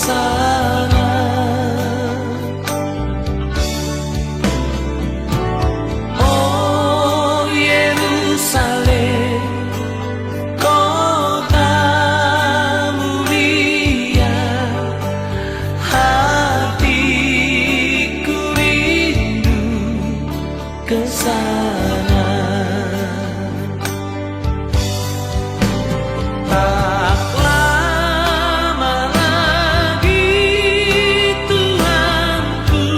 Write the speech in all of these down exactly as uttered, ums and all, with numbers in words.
O Yerusalem, kota mulia, hatiku rindu ke sana. Tak lama lagi, Tuhanku,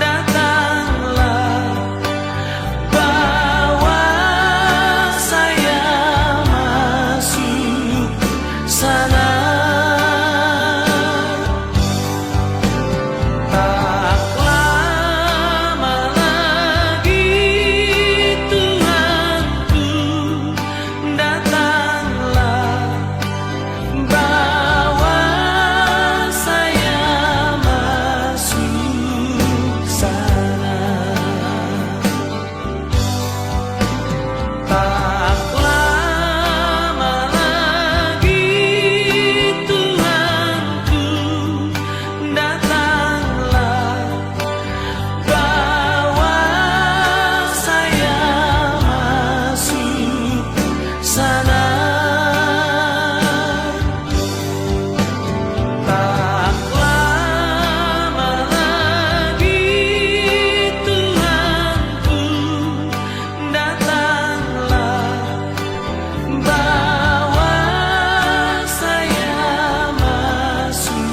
datanglah, bawa saya masuk sana. Tak lama lagi, Tuhanku, datanglah, bawa saya masuk sana. Tak lama lagi, Tuhanku, datanglah, bawa saya masuk sana. Tak lama lagi, Tuhanku, datanglah, bawa saya masuk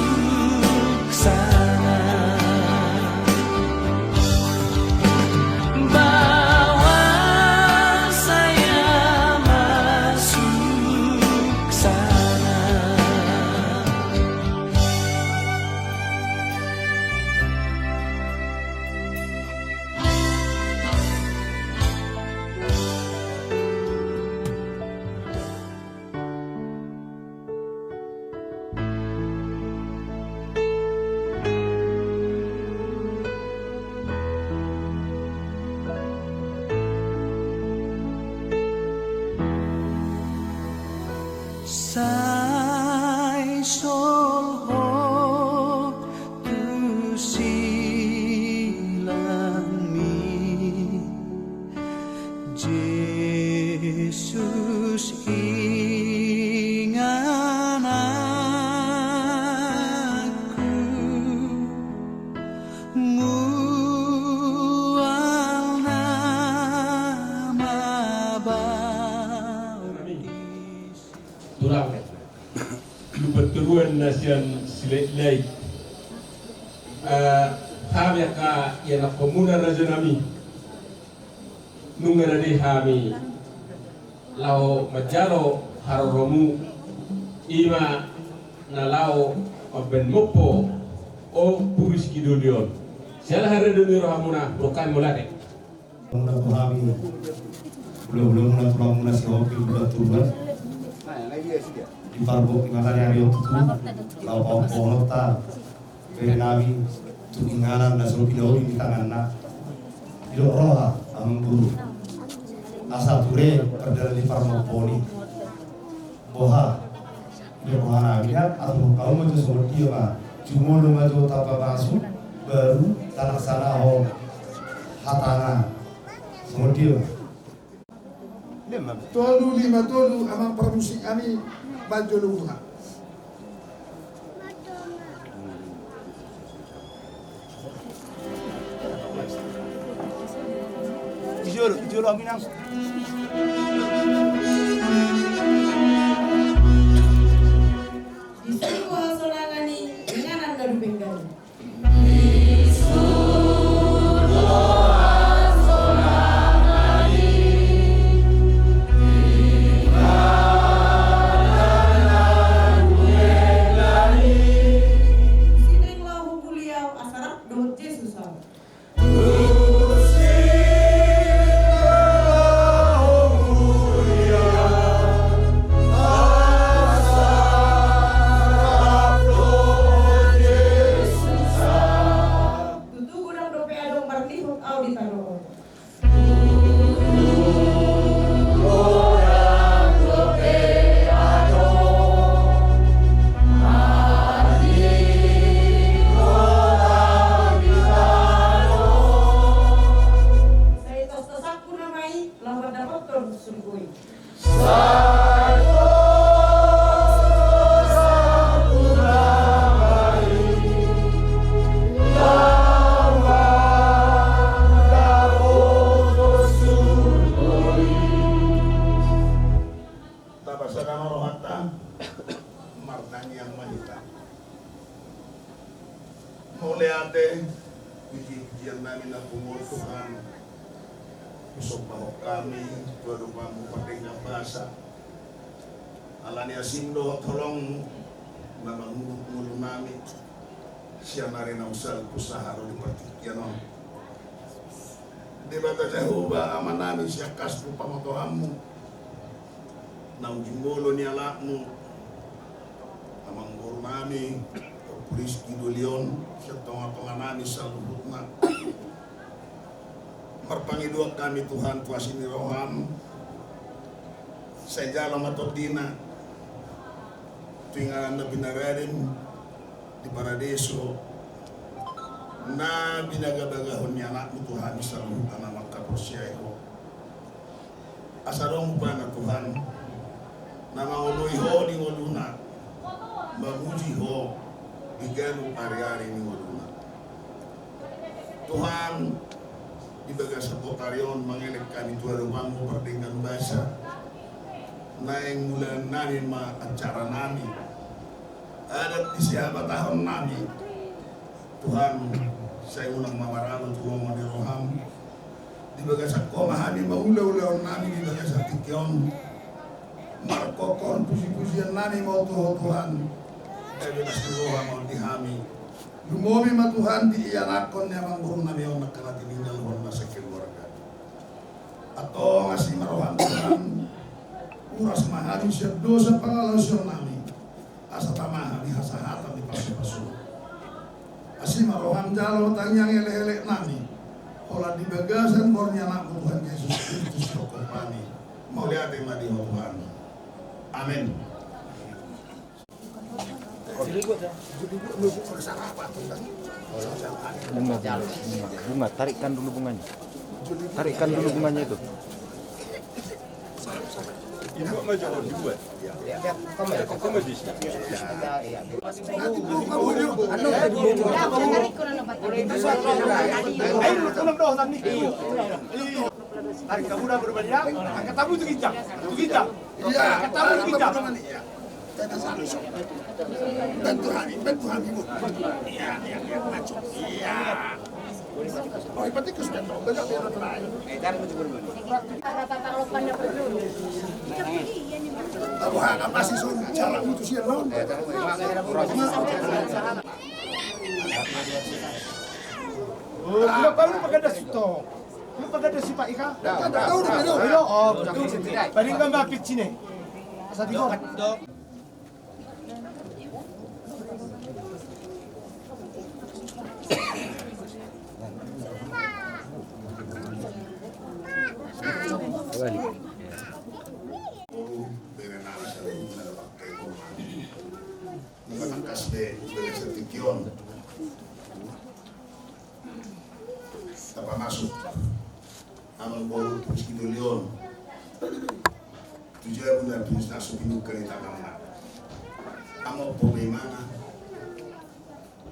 sana. Bawa saya masuk sana. Sai sol ho tu silangmi, Jesus ingananku, mual nama baptis. Tulang, lumban toruan na sian Silahilahi. Eh, hami angka ianakhonmuna, rajanami, nunga rade hami laho manjalo haroromu, i ma na laho mambahen mompo, o Puru Sikidoli on. Siala hare do ni rohamuna, boan hami mauliate. Muna tu hami, hulahula muna, tulang muna Sihombing, muna tu hami. Di parboa ni mataniari on tutu, laho pahophononta bere nami tu inganan na so pinauli ni tanganna. Didok roha, amang guru, asa ture mardalan di parmompoon i. Boha? Didok roha nami, aturhon hamu ma jo songon dia ma. Jumolo ma jo tamba masuk, baru talaksanahon hatana. Songon dia ma. Tolu lima tolu, amang parmusik nami, manjolo boha. Ijolo, ijolo, aminang. Di suruh hasonangan i, inganan na dumenggan i. Sineng laho hupuliau asa rap dohot Jesus au. Martangiang ma hita. Mauliate, puji-pujian nami na pungu, Tuhan. Husombahon hami tu adopanmu pardenggan basa. Ala ni asim dohot holongmu na mangudut ngolu nami sian ari na umsalpu sahat ro di partingkian on. Debata Jahowa, Ama nami, sian kas tu pamotoanmu naung jumolo ni anakmu, amangboru nami Ompu Rizky Dolion, sian tonga-tonga nami saluhutna. Marpangidoan hami, Tuhan, tu asi ni roham, sai jalo ma tondina tu inganan na pinaradem di paradeso na binagabagahon ni anakmu tu hami saluhutna na mangkaporseai ho. Asa adong upana, Tuhan, na mangoloi ho di ngoluna, mamuji ho di ganup ari-ari ni ngoluna. Tuhan, di bagasan botari on mangelek hami tu adopanmu pardenggan basa. Naeng mulaan nami ma acara nami, adat ni sihabatahon nami. Tuhan, sai unang ma maralo tu lomo ni roham. Di bagasan ho ma hami mangula ulaon nami di bagasan tingki on. Markokkon puji-pujian nami ma tu ho, Tuhan. Gabe las ni roha ma on di hami. Lumobi ma, Tuhan, di ianakhon ni amangboru nami on angka na tininggalhon na sakeluarga. Antong asi ma roham, Tuhan. Uras ma hami sian dosa pangalaosion nami. Asa tama hami hasahatan di pasu-pasu. Asi ma roham, jalo tangiang elek-elek nami. Holan di bagasan goar ni anakmu Tuhan Jesus Kristus, Tuhan nami. Mauliate ma di ho, Tuhan. Amen. Bunga, bunga, bunga, bunga, tarikkan dulu bunganya. Tarikkan dulu bunganya itu. Ibu maju, ibu. Tarik kamu dah berbalik ya. Angkat tamu tu ginjang. Tu ginjang. Iya. Angkat tamu tu ginjang. Bantu hami, bantu hami, Bu. Iya, iya, iya, maju. Iya. Oh, hebat itu sudah tahu. Banyak, banyak, banyak. Tahu, ha, apa sih, Sun? Cara mutus ya, non? Oh, kenapa lu pakai das itu? Lu pakai desi, Pak Ika? Tahu, tahu, tahu. Tahu, oh, betul. Paling gampang pitching nih. Satu gol. Balik. Tapamasuk amangboru Rizky Dolion tu jabuna, tu na so pinungka ni tanganna. Amang poma imana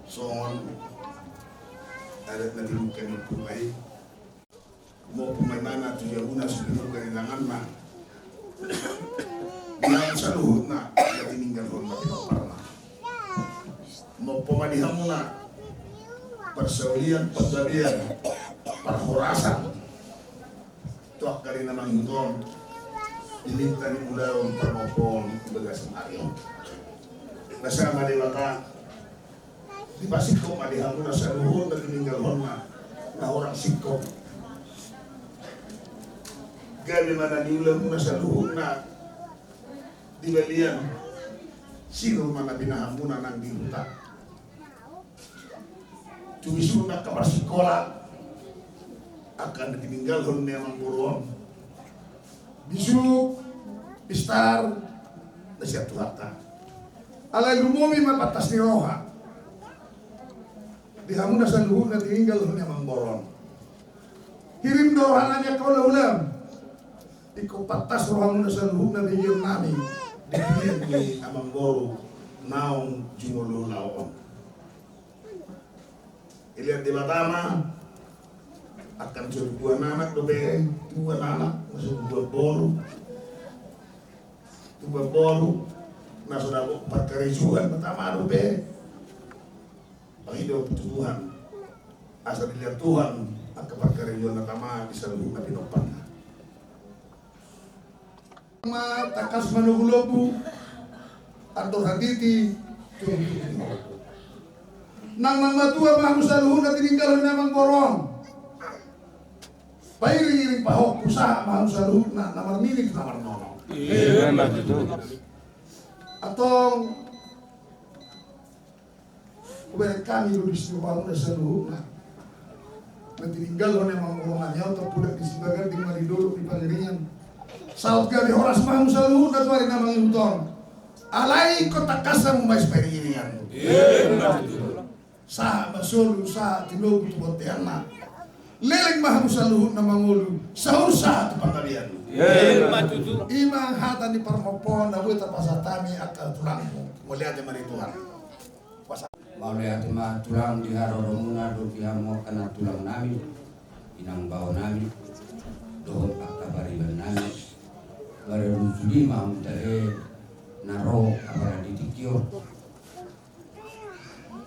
songon adat na pinungka ni ompunta i. Amang poma imana tu jabuna so pinungka ni tanganna. Di hami saluhutna na tininggalhon na pinomparna. Amang poma di hamuna parsaulian, panggabean, parhorasan tu angka ari na mangihut on, diminta ni ulaon parmompoon di bagasan ari on. Basa ma Debata, dipasingkop ma di hamuna saluhut na tininggalhonna na hurang singkop. Gabe ma na niulamuna saluhutna di balian, sinur ma na pinahanmuna nang di huta. Tu bisukna angka parsikola, angka na tininggalhon ni amangboru on. Bisuk, pistar, na sian Tuhanta. Alai lumobi ma pantas ni roha di hamuna saluhutna tininggalhon ni amangboru on. Hirim do rohanami angka ulaonam. Ingkon pantas rohamuna saluhutna begeonnami di pilihan ni amangboru naung jumolo laho on. Dilehon Debata ma angka na so tubuan anak dope, tubuan anak, na so tubuan boru. Tubuan boru, Na so dapot parkarejoan na tama dope. Pangido tu Tuhan asa dilehon Tuhan angka parkarejoan na tama di saluhutna pinomparna. Ma tangkas manogu lobu, andor hatiti, tunggu-tunggu. Nang na matua ma hamu saluhutna tininggalhon ni amang boru on. Pairing-iring pahompu sahat ma hamu saluhutna na marnini tu na marnono. Iya, betul. Antong, hubereng hami do disi rohamuna saluhutna. Na tininggalhon ni amang boru on, ia oto pudak di Sibaganding ma di dolok di Pangariningan. Saut gabe horas ma hamu saluhutna tu ari na mangihut on. Alai ingkon tangkas hamu ma di Pangariningan. Iya, betul. Sahat ma solu, sahat tinogu tu bonteanna. Leleng ma hamu saluhutna mangolu, saur sahat tu panggabean. Ima tutu. Ima hata ni parmompoon na boi tapasahat hami angka tulangmu. Mauliate ma di Tuhan. Mauliate ma tulang di haroromuna dohot di hamu angka nantulang nami, inang bao nami, dohot angka pariban nami. Maradu sude ma hamu tahe na ro apala di tingki on.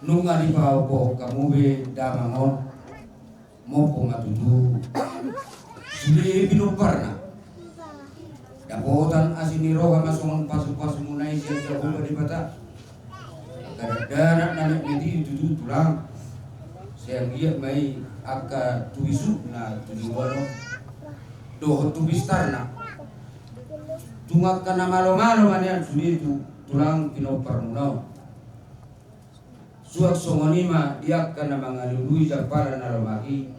Nunga dipaopohon hamu be damang on, mompo ma tutu sude pinomparna. Dapotan asi ni roha ma songon pasu-pasumuna i sian Jahowa Debata. Angka dakdanak na meet ni diri tutu tulang. Sai anggiat ma i angka tu bisuk na tu joloan on dohot tu pistarna. Tung angka na malo-malo ma nian sude tu tulang pinomparmuna on. Suang songon i ma di angka na mangalului jampalan na lomak i.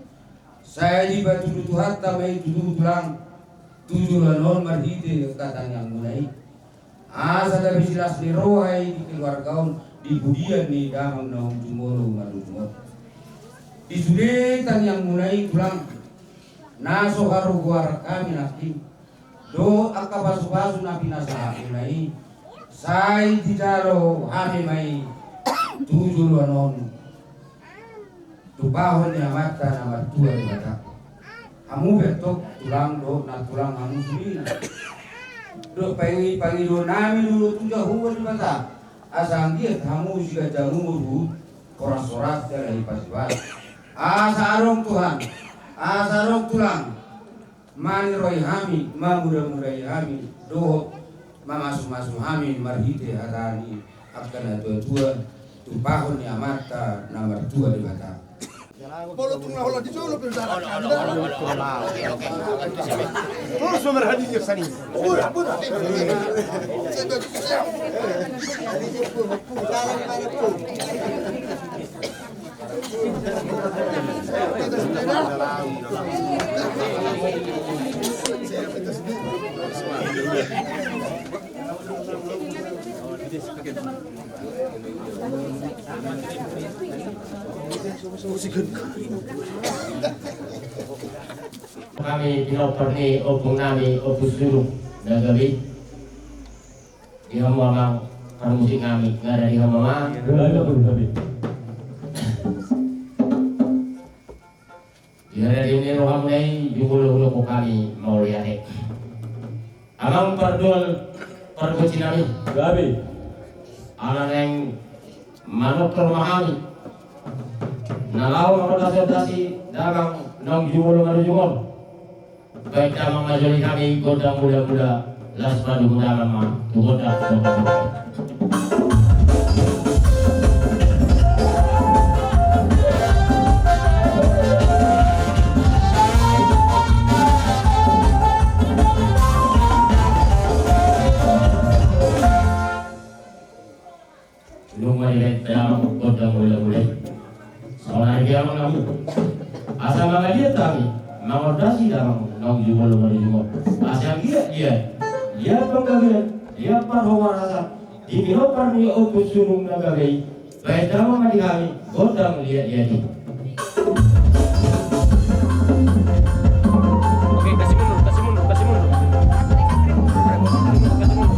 Sai dipatudu Tuhanta ma i tutu tulang tu joloan on marhite angka tangiangmuna i. Asa gabe silas ni roha i di keluarga on di pudian ni damang naung jumolo marujung on. Di sude tangiangmuna i tulang na so harugoarhon hami nangkin. Dohot angka pasu-pasu na pinasahatmuna i, sai dijalo hami ma i tu joloan on tumpahon ni Amanta na martua Debata. Hamu pe antong tulang dohot nantulang hamu sude. Dohot pangi-, pangidoan nami do tu Jahowa Debata asa anggiat hamu siganjang umur, horas-horas jala hipas-hipas. Asa adong Tuhan, asa adong tulang maniroi hami, mamuda-mudai hami, dohot mamasu-masu hami marhite hata ni angka natua-tua, tumpahon ni Amanta na martua Debata. Molo tung na holan di jolo pe. Terus nomor hadir sani. Hami pinompar ni ompung nami, Ompu Sulung na gabe i. Di hamu amang parmusik nami, nga ra di hamu amang. Di haradeon ni rohamuna i jumolo hudokhon hami mauliate. Amang pardoal pargonsi nami. Gabe. Ala naeng manortor ma hami na laho mangondasi-ondasi damang naung jumolo marujung on. Baen damang ma jolo di hami gondang mula-mula, laos padomu damang ma tu gondang. Nunga dibaen damang gondang mula-mula i, songon i damang nami. Asa mangaliat hami mangondasi damang naung jumolo marujung on. Asa anggiat liat, liat panggabean, liat parhorasan di pinompar ni Ompu Sulung na gabe i. Baen damang ma di hami gondang liat-liat i. Oke, kasih mundur, kasih mundur, kasih mundur. Kasih mundur, kasih mundur.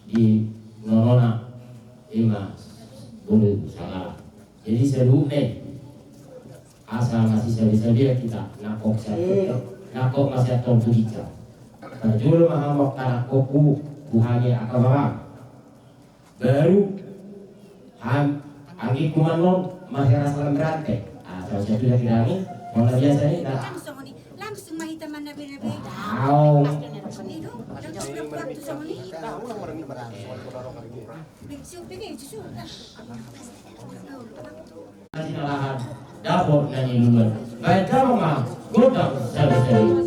di nonona, ima boru sangala. Jadi saluhutna i asa masisabisabian hita, nangkok sian, nangkok ma sian tong tu ginjang. Parjolo ma hamu angka nangkokku, tu hami angka amang. Baru ham, anggiku ma annon, marhira salam berantai. Ah, saur matua hita i, on na biasa i, na. Langsung ma hita manabe-nabe. Au. Langsung, langsung, langsung. Masih na lahan dapot na niluluan. Baen damang ma gondang sabi-sabi.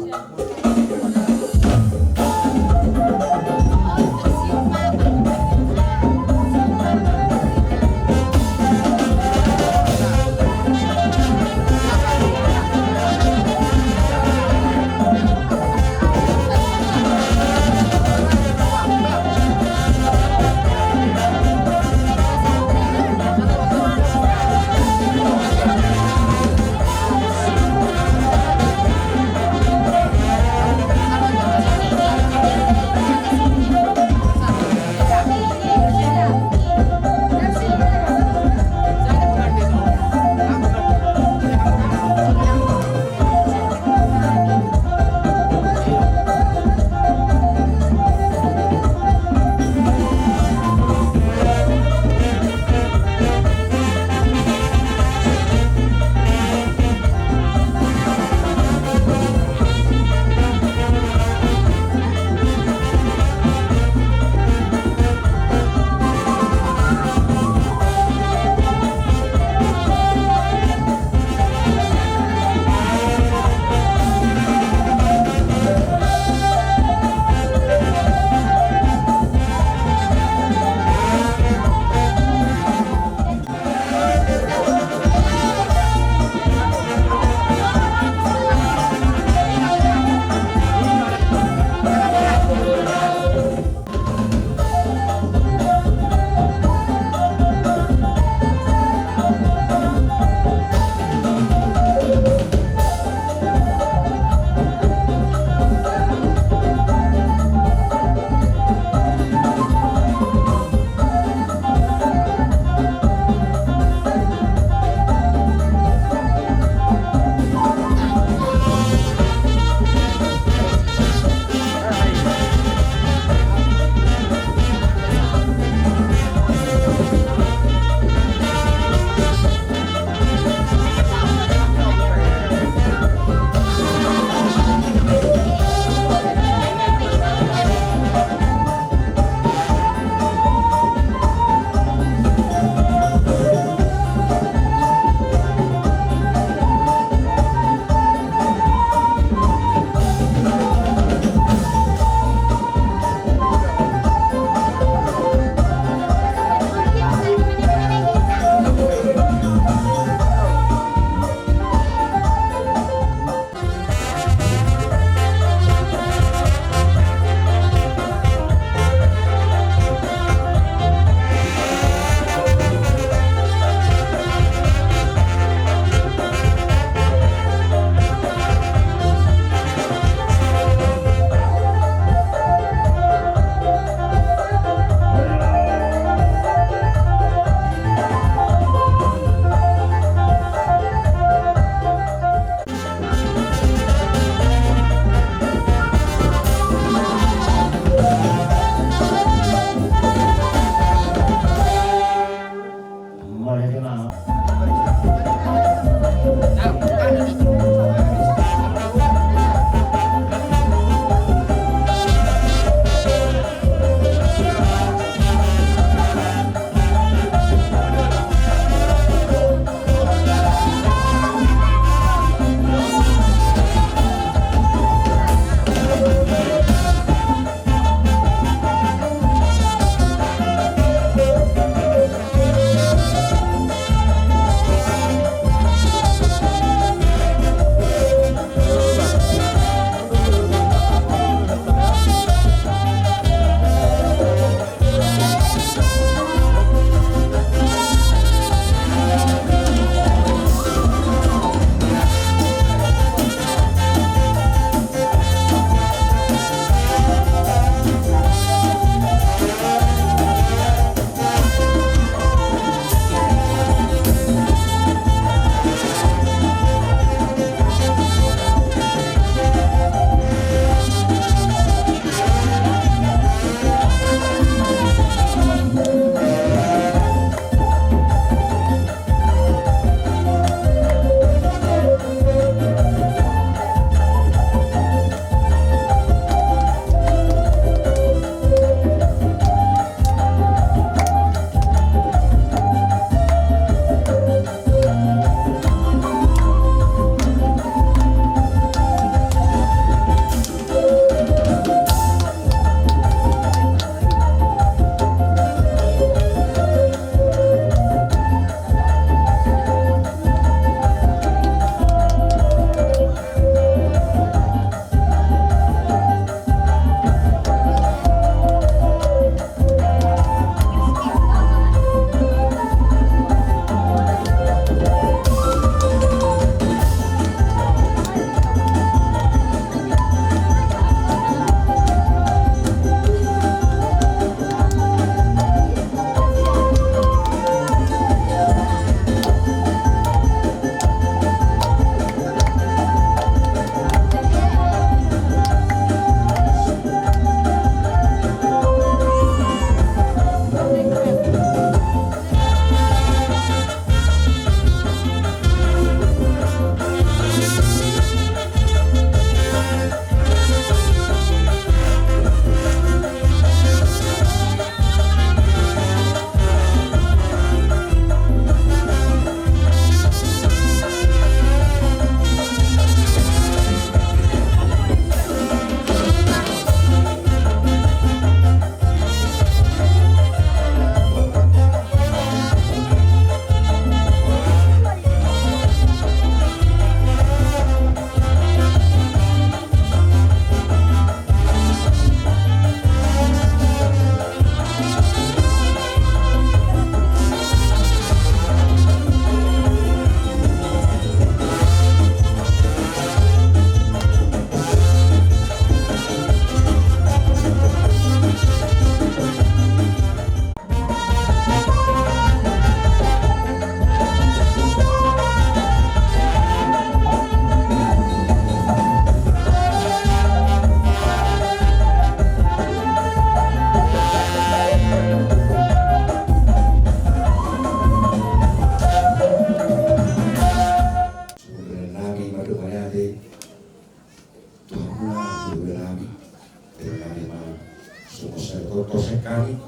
Totosan hami,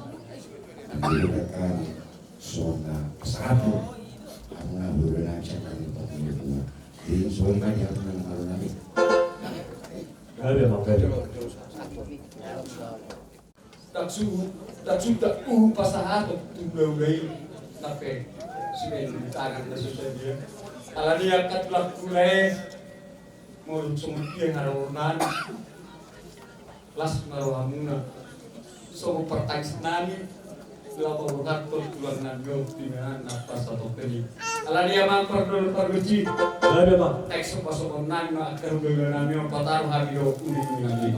ambil hami, songon na pasahathon, amang na boru nami sian hami pamuli bunga. Jadi songon i ma di hami na nami. Gabe, Bang, gabe. Ndang su-, ndang suda uhum pasahathon tu hulahula i, sampe sibaen di tangan na susah dia. Alani i angka tulang hula e, molo songon dia haroronan, las ma rohamuna. Songon partangisan nami, laho paborhathon tulang nami on tu inganan na pasahathon i. Alani i amang pardongan pargonsi. Gabe, Bang. Teks pasohon nami ma angka hulahula nami on, pataru hami do uning nami.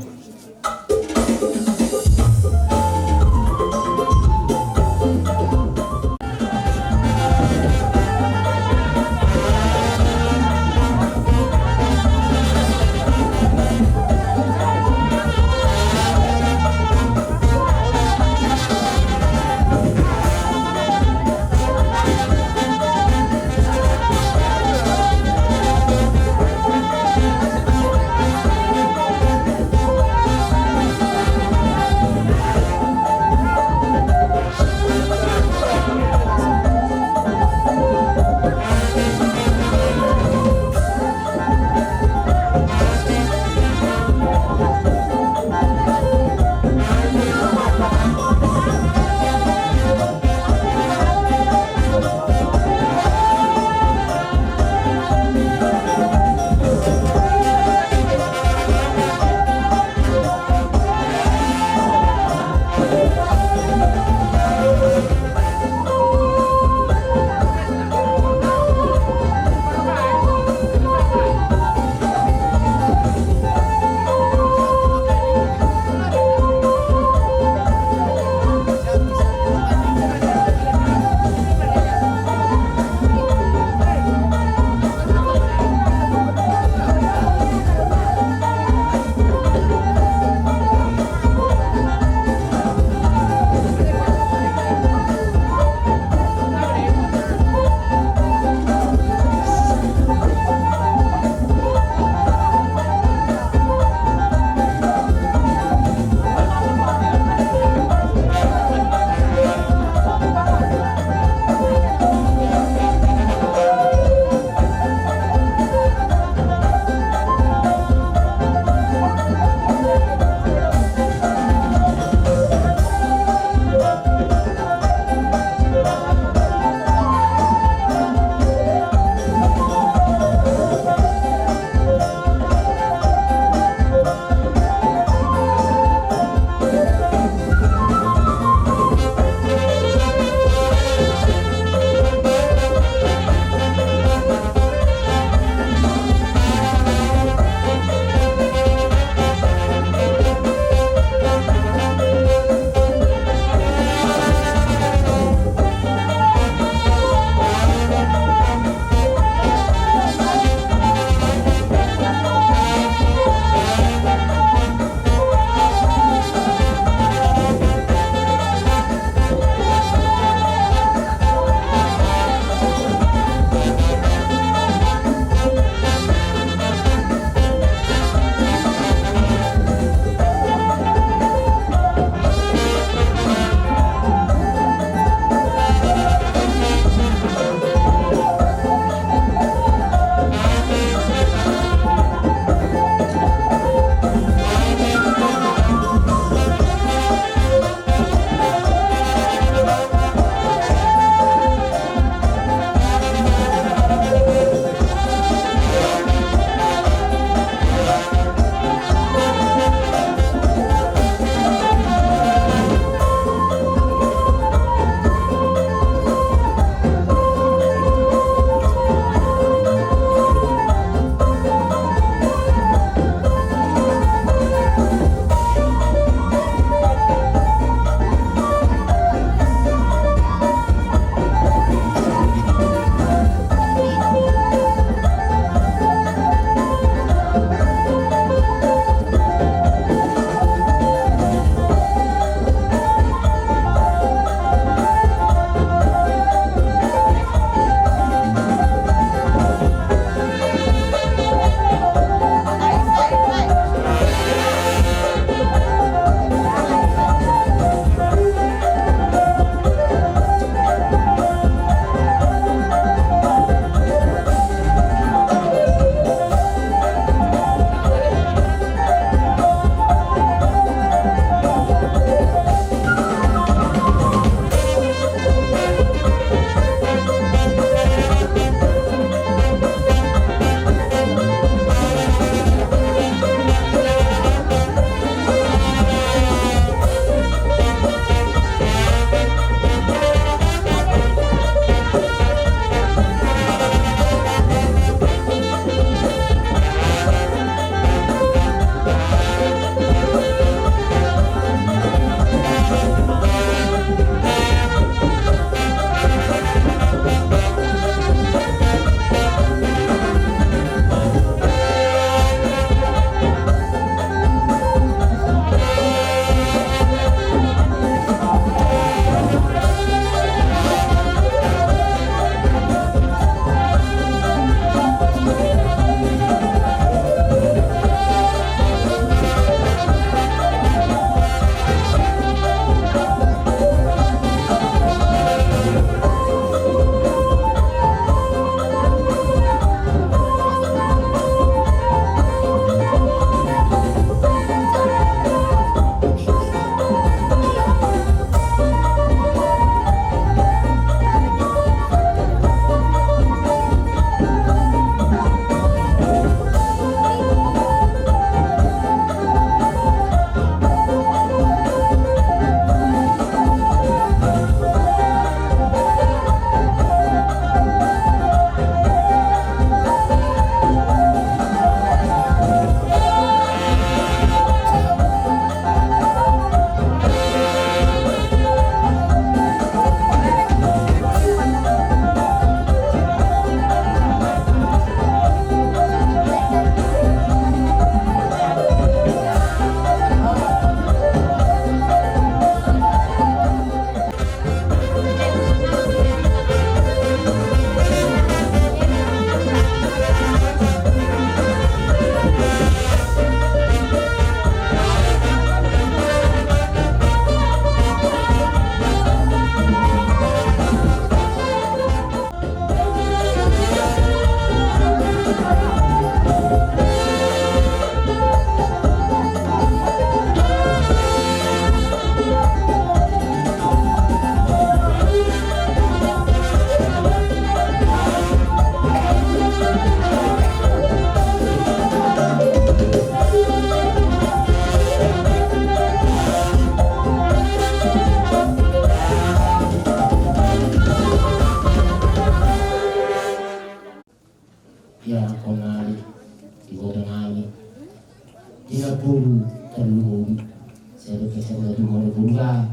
Boru da,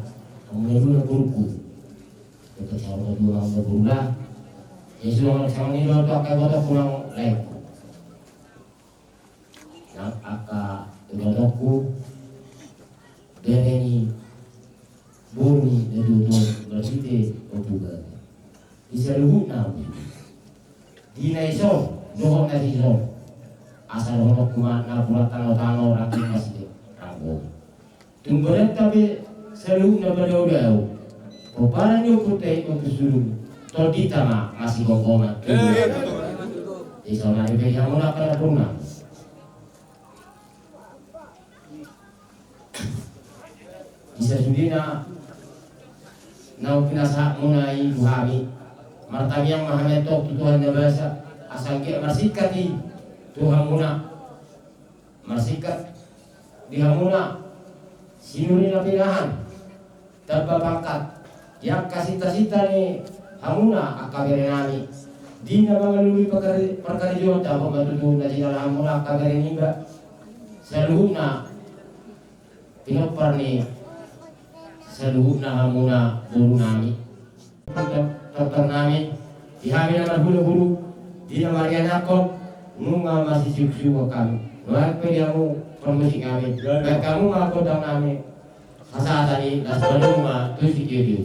hamu na dua na borungku. Tetap sama dua hamu na boru da. Ia sudah sama ni do tu angka ibotongku nang laengku. Nang angka ibotongku, bere ni boru ni na dua on marhite Ompu Bagas. Di saluhutna, di na dison dohot na dison, asa dohononku ma napuran tano-tano rangging na sian ranggo. Tung berenta pe saluhutna madao-dao, pomparan ni ompunta i Ompu Sulung, tondinta ma masigomgoman. Di saonari pe di hamu na angka na borunami. Di sasudena naung pinasahatmuna i tu hami, martangiang ma hami antong tu Tuhan na basa, asa anggiat marsingkat i tu hamuna, marsingkat di hamuna sinuri na pinahan, tamba pangkat di angka sinta-sinta ni hamuna angka berenami, di na mangalului parkari-, parkarejoan, tamba ma tutu na jinalahanmuna angka bere niba. Saluhutna pinompar ni saluhutna hamuna borunami. Tor-, tortornami, di hami na marhulahula, di na marianakhon, nunga masisiuksiu hami. Nuaeng pe di hamu parmusiknami, baen hamu ma gondangnami. Hasahatan i las padomu ma tu sitiotio.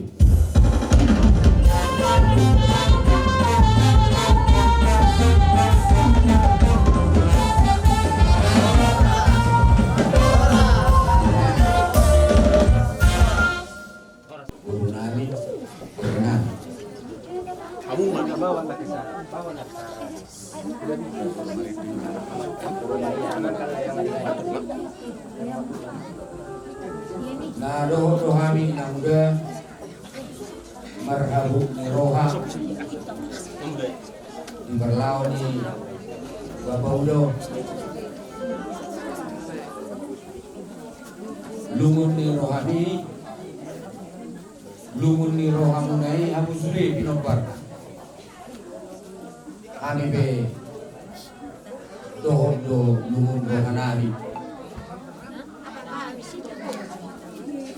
Boru nami, boru nami. Na dohot do hami na muda marhabuk ni roha di parlao ni bapa uda on. Lungun ni rohami, lungun ni rohamuna i hamu sude pinompar. Hami pe dohot do lungun rohanami.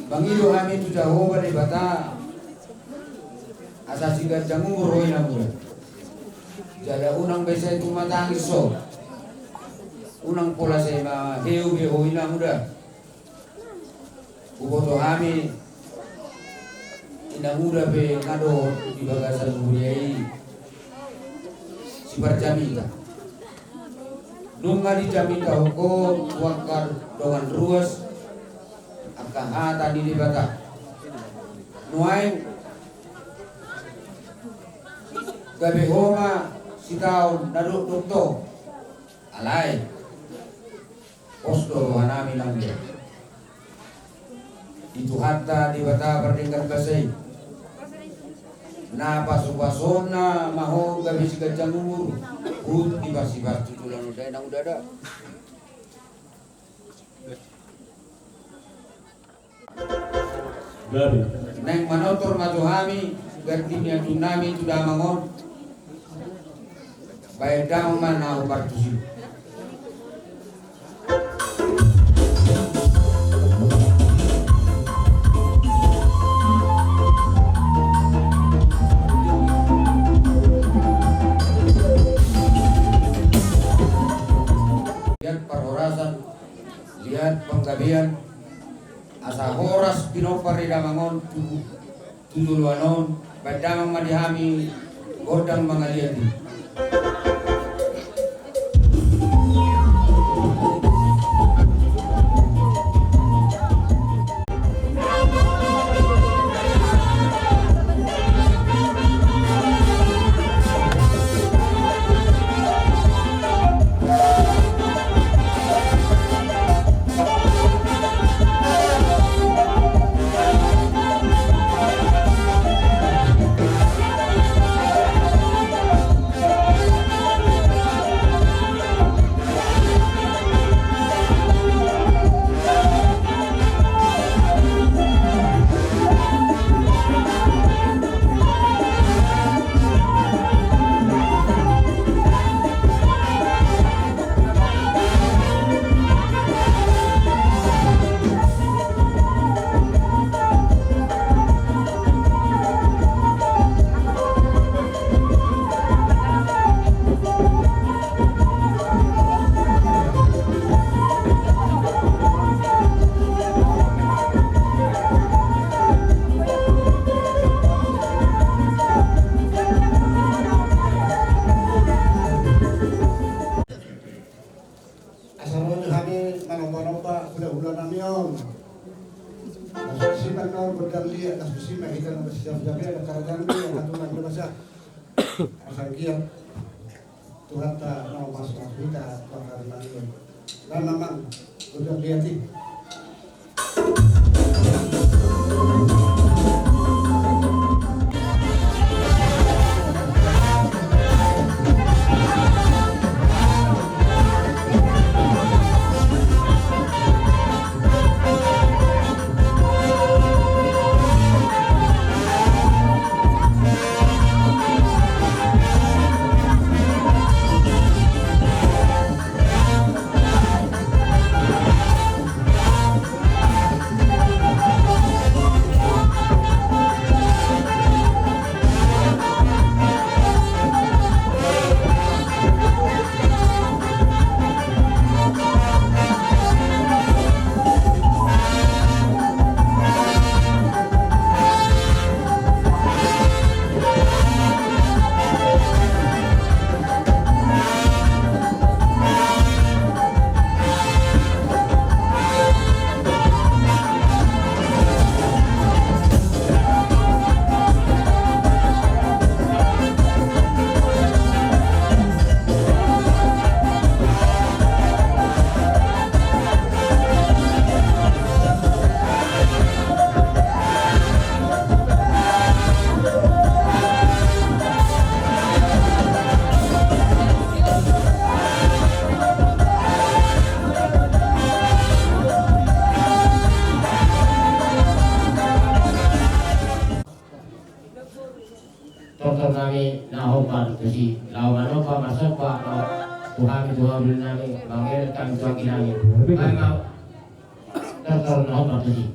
Mangido hami tu Jahowa Debata asa siganjang umur ho ina muda. Jala unang be sai tumatangis ho. Unang pola sai maheu be ho ina muda. Huboto hami ina muda pe nga dohot di bagasan huria i siparjamita. Nunga dijamitahon ho tu angka dongan ruas angka hata ni Debata. Nuaeng gabe ho ma sitaon na dokdok to. Alai pos do rohanami nangkin di Tuhanta Debata pardenggan basa i. Na pasu-pasuonna ma ho gabe siganjang umur. Huhut dipasipas tu tulang on da i na muda da. Naeng manortor ma tu hami ganding ni andunnami tu damang on. Baen damang ma na hombar tusi. Liat parhorasan, liat panggabean, asa horas pinompar ni damang on tu, tu joloan on. Baen damang ma di hami gondang mangaliat i. Hita liat, las musima hita na masijam-jam ia, karajaan dia, haturan dia masa. Asa giat Tuhanta na masuk hita, Tuhan karajaan dia. Lan amang, udah lihat sih. Tortor nami na hombar tusi, laho manomba marsomba tu hami tu haha nami, mangelek hami tu anggi nami. Baen ma tortor na hombar tusi.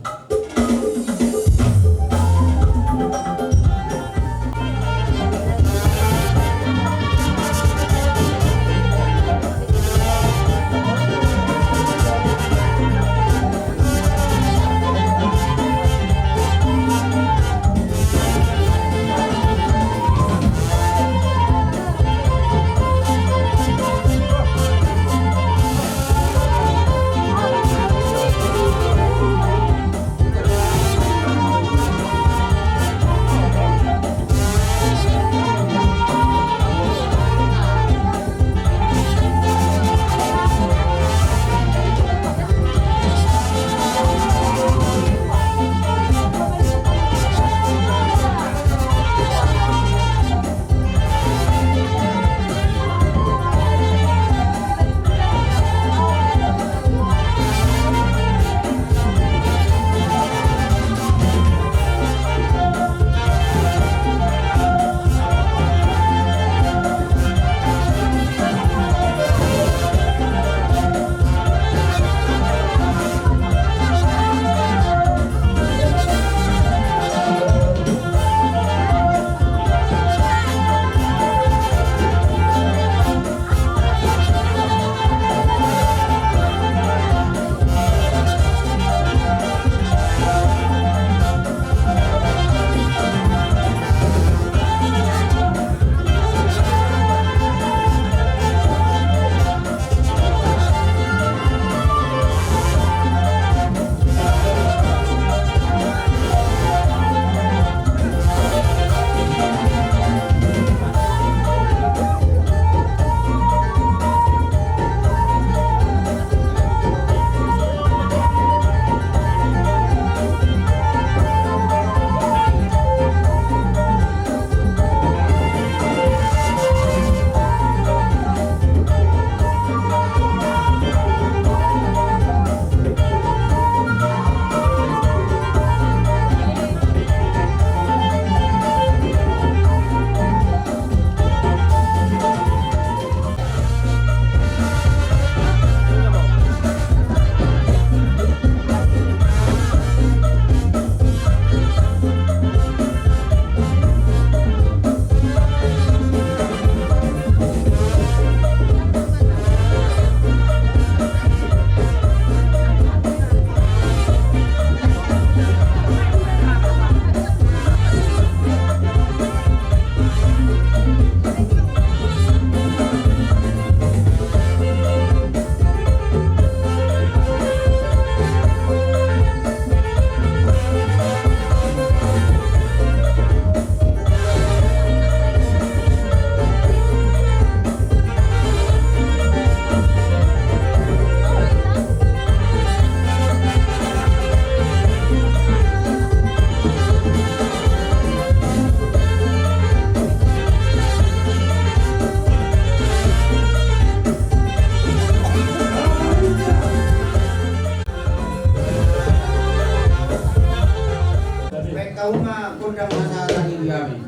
Tahu ma gondang masa tadi kami.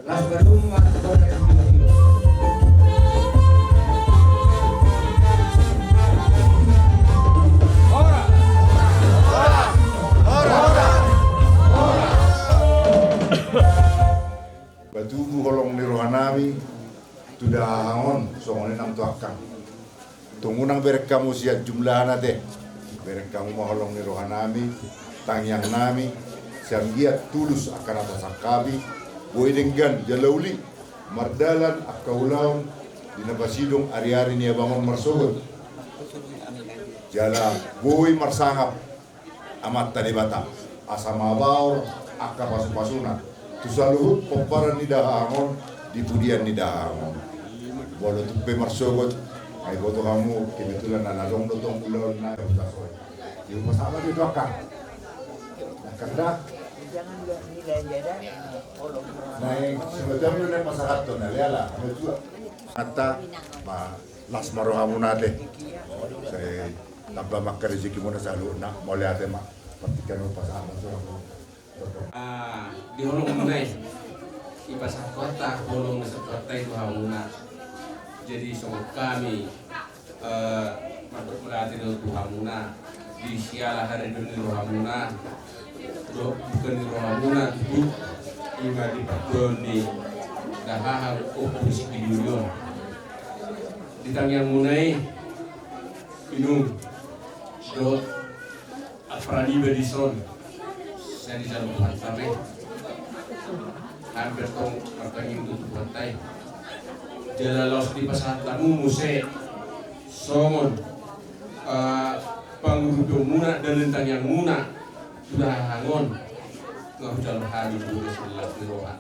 Las baru ma gondang. Ora. Ora. Ora. Ora. Patubu holong ni rohanami tu dahahang on, songon i nang tu angkang. Tung unang bereng hamu sian jumlahan ate. Bereng hamu ma holong ni rohanami, tangiangnami, sian anggiat tulus angka na tasangkapi, boi denggan jala uli mardalan angka ulaon di na pasidung ari-ari ni abang on marsogot. Jala boi marsangap Amanta Debata, asa mabaor angka pasu-pasuna tu saluhut pomparan ni dahahang on di pudian ni dahahang on. Molo tung pe marsogot, ai boto hamu kebetulan na ladong do tong ulaon na huta soi. Di huta saba di doaka. Angka da. Naeng sebenarnya na pasahat tu na leala, ada juga. Kata, ma, las ma rohamuna ate. Sai tamba ma angka rezekimuna saluhutna, mauliate ma. Partingkian on pasahat ma tu rohamuna. Ah, di holongmuna i, dipasahat Tuhanta holong na sahat Tuhanta i tu hamuna. Jadi songon hami, eh, mandok mauliate do tu hamuna di siala haridon ni rohamuna dohot buka ni rohamuna tu i ma di partuaon ni dahahang Ompu Rizky Duri on. Di tangiangmuna i, inum dohot ampara niba dison. Sai dijalo Tuhanta be. Hampir tong martangiang tu Tuhanta i. Jala laos dipasahat hamu muse songon, eh, pangurupion muna, dalan tangiang muna tu dahahang on. Nga hujalo hami tu las ni roha.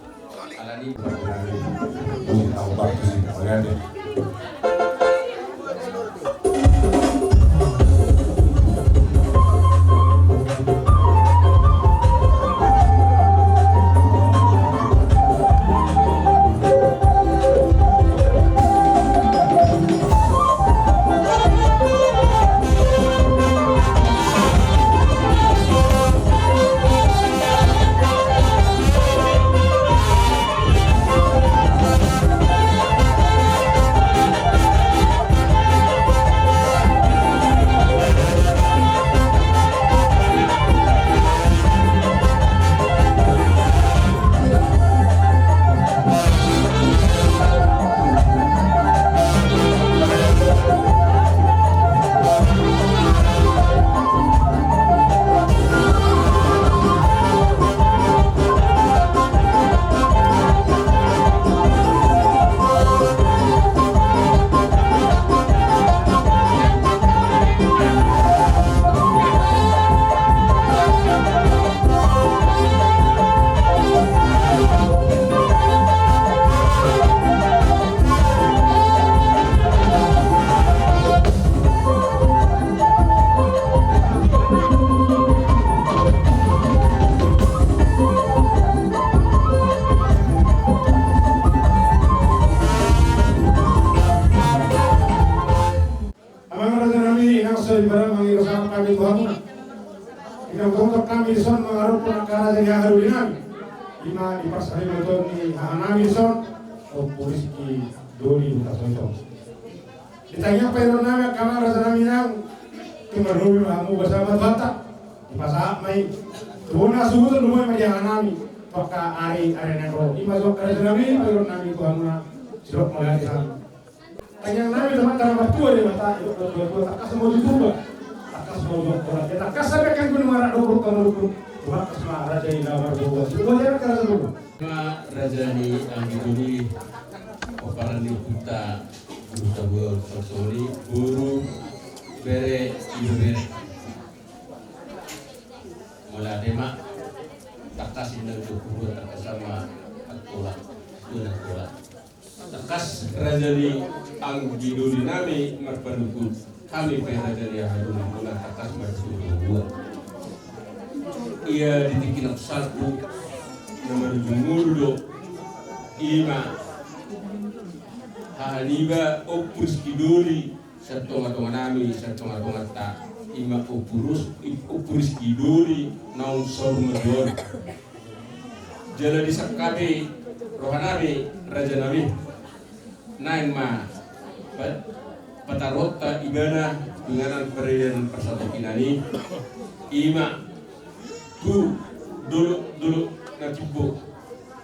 Amang raja nami, inang soripada, mangido sangap hami tu hamuna. Inang tongtong hami dison mangadophon angka raja ni haha doli nami. Ima di parsarimaton ni haha nami dison, Ompu Rizky Doli Hutasoitong. Di tangiang paidua nami angka amang raja nami, inang, tung marnobi ma hamu, basa ma Tuhanta. Dipasahat ma i. Tu bona hasuhuton do ma i ma di haha nami. Tu angka ari, ari na naeng ro. Ima jo angka raja nami, paidua nami tu hamuna. Sidok mauliate hami. Tangiang nami tu Amanta na martua Debata, didok na tua-tua, tangkas ma uju Purba, tangkas ma uju Purba, tangkas sampe kan gunung anak dua puluh kamu dua puluh, tangkas ma raja i na marboa. Sidok ma raja i, raja boru. Ima raja ni anggi doli, pomparan ni ompunta, Guru Tabuan Sassoli, boru, bere, ibebere. Mauliate ma, tangkas inna uju Purba, tangkas ma Angkola, tua ni Angkola. Tangkas raja ni anggi doli nami marpanungkun, hami pe raja ni haha doli muna tangkas marsuhut. Ia di tingki na salpu na manujung ngolu do, ima haha niba Ompu Rizky Doli, sian tonga-tonga nami, sian tonga-tonganta, ima Ompu Rus-, Ompu Rizky Doli naung saur matua on. Jala disangkapi rohanami rajanami. Naeng ma pa-, pataruhonta ibana tu inganan paradian parsatongkinan i. Ima tu dolok-dolok na timbo,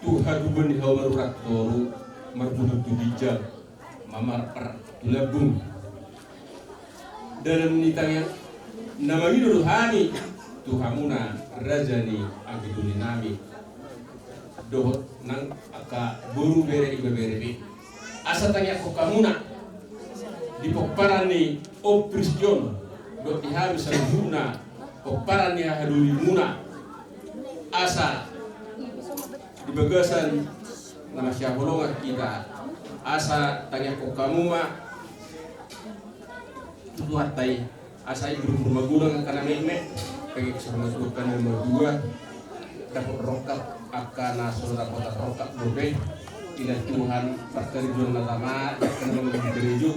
tu hatubuan ni hauma rura toru, marpungu tu ginjang, mamarpar tu lambung. Dalan ni tangiang na mangido do hami tu hamuna raja ni anggi doli nami dohot nang angka boru, bere, ibebere be. Asa tangiangkon hamuna di pomparan ni ompir si on dohot di hami saluhutna pomparan ni hahadolimuna. Asa di bagasan na masihaholongan hita, asa tangiangkon hamu ma tu Tuhanta i, asa i burung-burung magodang angka na metmet, pege so masuak angka na madua, dapot rongkap angka na so dapotan rongkap dope. Ilan Tuhan parkarejoan na tama, angka na mangkarejo,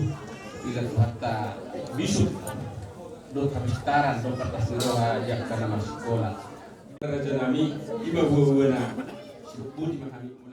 ilan Tuhanta bisuk dohot hapistaran dohot partas ni roha di angka na marsikola. Rajanami, ima buabuana. Boti ma hami.